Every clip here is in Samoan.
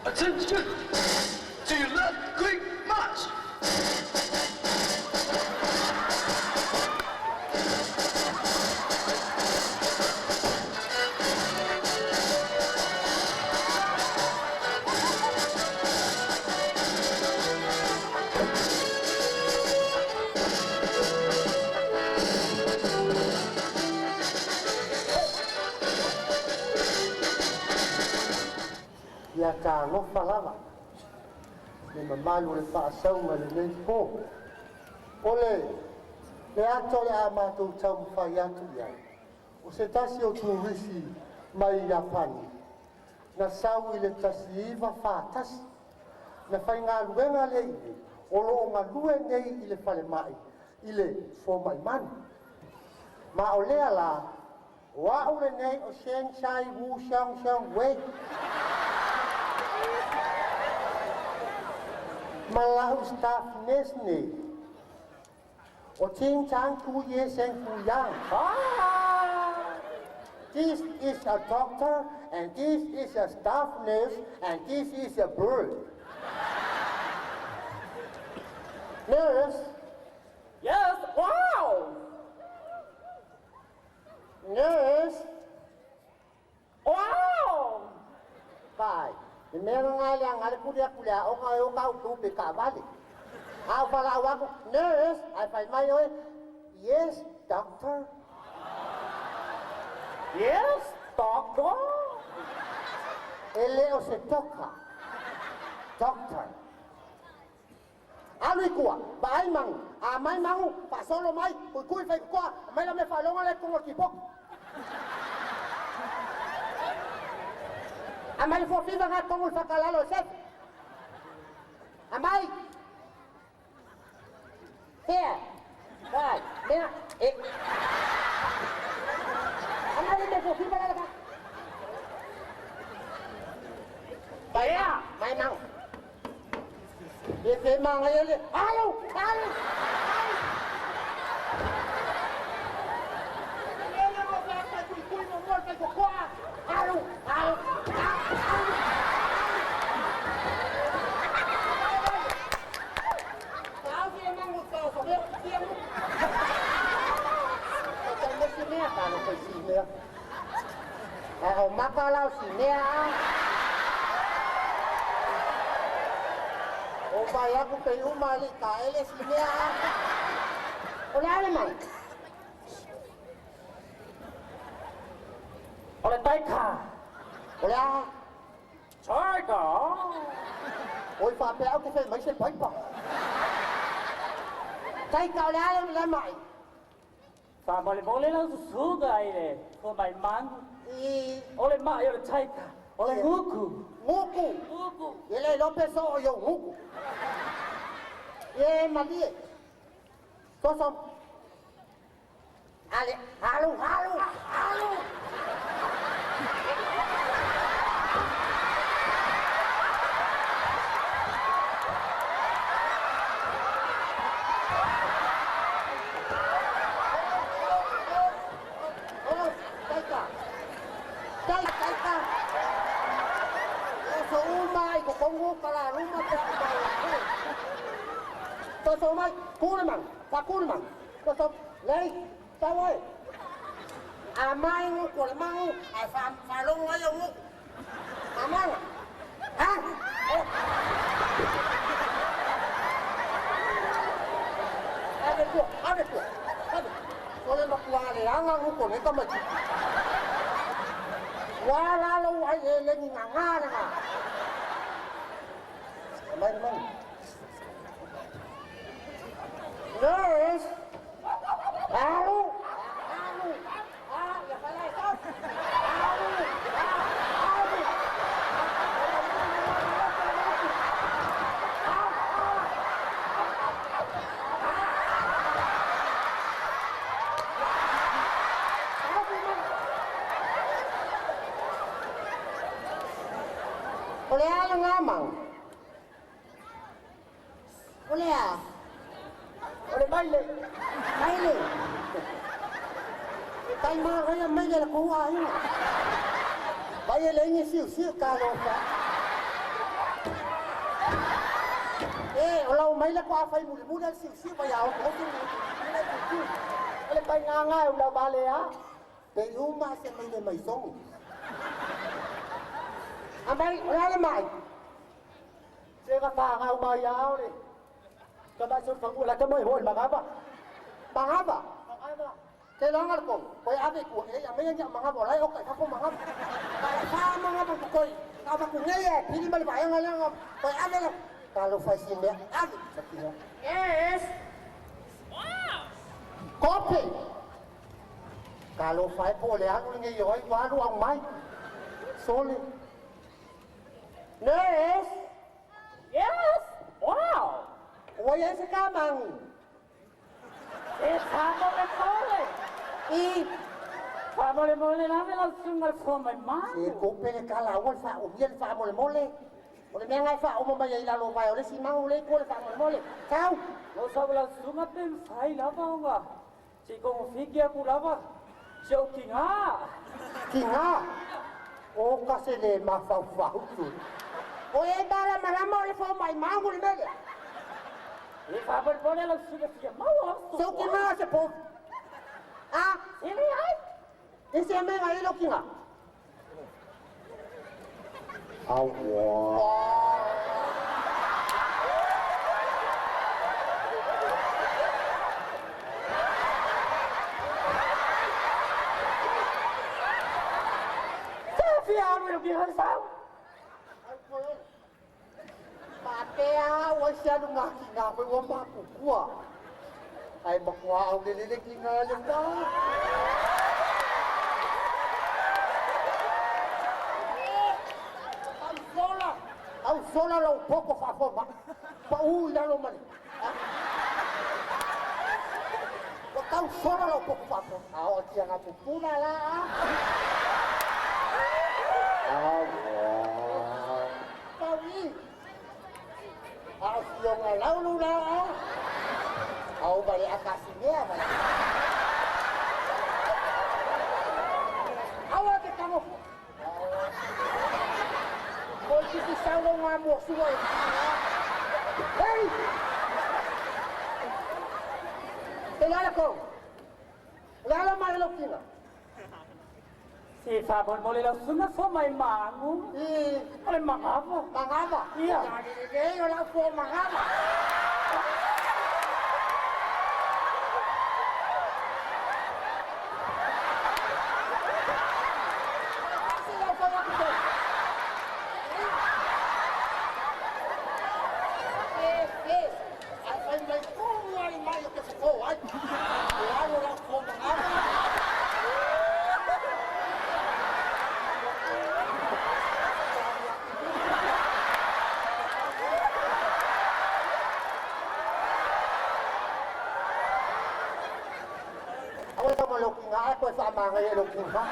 Attention! To your left, quick march! Ia talofa lava le mamalu o le faasauga i lenei po. O le ata o le a matou taumafai atu i ai, o se tasi o turisi mai Iapani na sau i le 1941, na faigaluega lea i inei, o lo o galue nei i le falemai i le fomai manu. Ma o lea la, o au lenei o Shen Chai Wu Xiong Xiong Wei. Ma lau staff nurse nei, o Ting Chang Tu Ye Seng Fu Yang. Ah! This is a doctor, and this is a staff nurse, and this is a bird. Nurse? Yes, wow! Nurse? Wow! Vai. Le mea nga le anga le kuli aku le aoga e o kau tupe ka vale. Au whala au aku, nurse, ai whai mai oe, yes, doctor. Yes, doctor. E le o se toka. Doctor. Alu i kua, vaai mangu, a mai mangu, faasolo mai, kuikui fai koa, mai la me whalonga le konga ki poki. A mai fofiva ngā tongo i whakalalo e sefe. A mai. Fea. Vai. Mea. E. A mai le me fofiva la ka. Fea. Mai mangu. E fe manga ele. Alu, alu. Ele mo fa ka kui kui mo mo fai koa. Alu, alu. O maka lau si mea. O vai aku pe uma li ka ele si mea. O le ale mai. O le taika. O le a. Taika. Oi whapea au te whai mai se paipa. Taika o le ale le mai. Wha mole mole lau susuga ai le ko mai mangu. I O le mai o le taika. O le nguku. nguku. Nguku. Ele lope so o yo nguku. Ye malie. Soso. Ale, alu, alu, alu. Oh, taika. Taika, taika. So umai ko kongu kala ruma pe mai. To so mai kulemang, fa kulemang. To so lei, tawai. A mai ngu ko le mangu, a fa fa long ai ngu. A mang. Ha? Oh. Ave ku, ave ku. Ave. So le makua le anga ngu ko ne ka mai. Wala lo ai le ni nga nga nga. Mai mai. Nurse. Alu. Alu. Ah, ya fala stop. Alu. Alu. O le ala ngā mau. O le a. O le maile. Maile. Tai maa kaya maile la kua inga. Vai e le siu siu talofa. E, o lau mai le kwa fai muli muli al siu siu vai ao o tu le siu. O le paigāga e ulau valea. Pe uma se mai le mai songo. A mai, o le ale mai. Se ka whāngau mai au le. Ka mai se whangu la ka mai hoi magava. Mangava. Magava. Te langa le kong. Koe ave ku e a mea mangava lai o kai fako mangava. Ka fa mangava ku koi. Ka fa ku nei e pili mali vaenga langa. Koe ave la. Ka lo fai si mea ave. Sa kinga. Yes. Kope. Ka lo fai po le alu nge yoi walu ang mai. Sole. Nurse. Yes. Wow. Ua ia se ka mangu. E faamolemole. I Faamolemole lave lau susuga le foa mai se magu. kope le kala ua le fa o le fa mole mole. O le mea ngai fa o mai ai lalo vai o le si mangu le ko le fa mole mole. Tau. Lo sau lau susuga pe mafai lava ona. Se i kogofiki aku lava. Se o kigā. Kinga. O ka se le mafaufau tu. O e bala malama o le fo mai mangu le mele. E faamolemole lau susuga fia maua lau Se o kinga se po. Ah, Se leai. e se mea ngai lo kinga. Aua. Se fia alu i lo kiga sau. Patea ua se alu ngā ki ngā koe ua mapukua. Ai makua au le lele ki ngā le ngā. Au sola. Au sola lau poko whaafo ma. Pa u i lalo mani. Wa tau sola lau poko whaafo. Ao o tia ngā pupuna la a. Aua. Tau i. Ao fionga laulu la au. Au bale akasi mea bale. Awa te tango. Ko titi saulo ngā mua sua e. Hei! Te lala kou. Lala mai lo kina. Se faamolemole lau susuga foa mai magu. I O le magava. mangava. Ia. Ia. O la fo mangava. Asi lau fo aku te. Eh, eh. Ai fai mai kuru ai mai o te fo ai. O alu lau fo mangava. Awa sa mo loki nga ako sa mga e loki nga.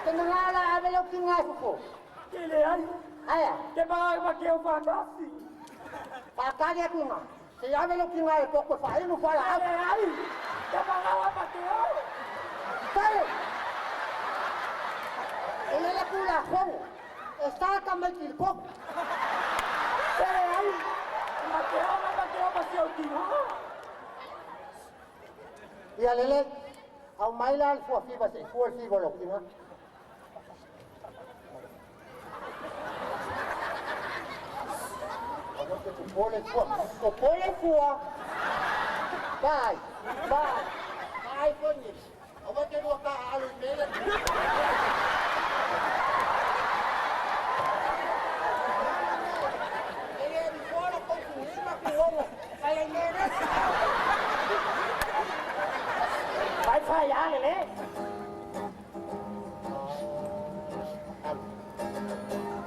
Tenangala ave loki nga ko. Ke leai. Aya, Ke maga ma ke o faatasi. pakali aku nga. Se ave loki nga e poko fa inu fa la. Se leai. Ke maga ma ke o. Sale. Ele la kula ho. Está ka mai ki poko. Se leai. Ma ke o ma ke o ma se o kiga. Ia lele au mai la fua fiva se fua fiva loki nga. Awa te popole fua. Popole fua. Vai, vai. Vai foni. Awa te lua ka alu i mele. Ele e fora com lima ku hongo. Vai ai mele. Vai fai ale le.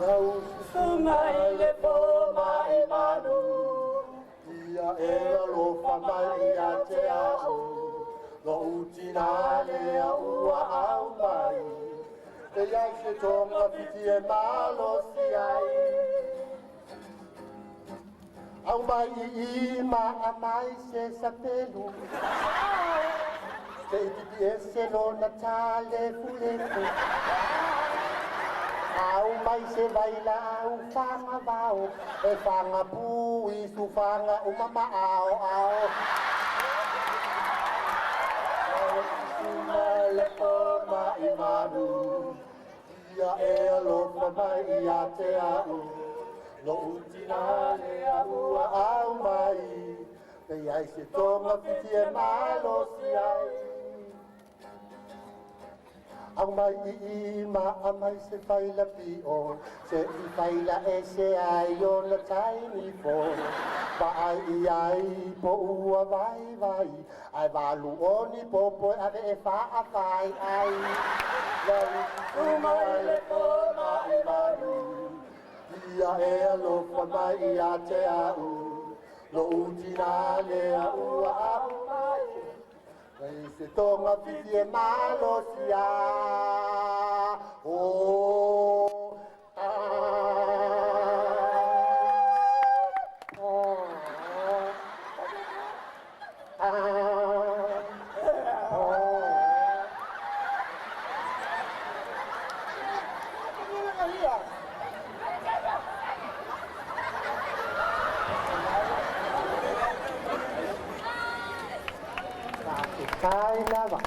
Lau Susuga i le fomai manu. Ia e alofa mai ia te au. Lo utina lea ua au mai. E ai se tonga fiti e malosi ai. Au mai i i ma a mai se sapelu. Se i pipi ese lona talefulefu. Au mai se vailaau fagavao e fagapū i sufaga uma ma aoao. Susuga le fomai malu, ia e alofa mai ia te a'u. Lo'u tinā lea ua aumai, e ai se togafiti e malosi ai. Aumai i ma aumai se faila pio, se i faila ese ai ona tainifo. Vaai i ai po ua vaivai, ae valu oni popo e ave e faafai ai. Lau susuga i le fomai malu, ia e alofa mai ia te a'u. Lo'u tinā lea ua aumai, ai se togafiti e malosi ai. Oh, ah, oh, ah, oh. Faafetai lava.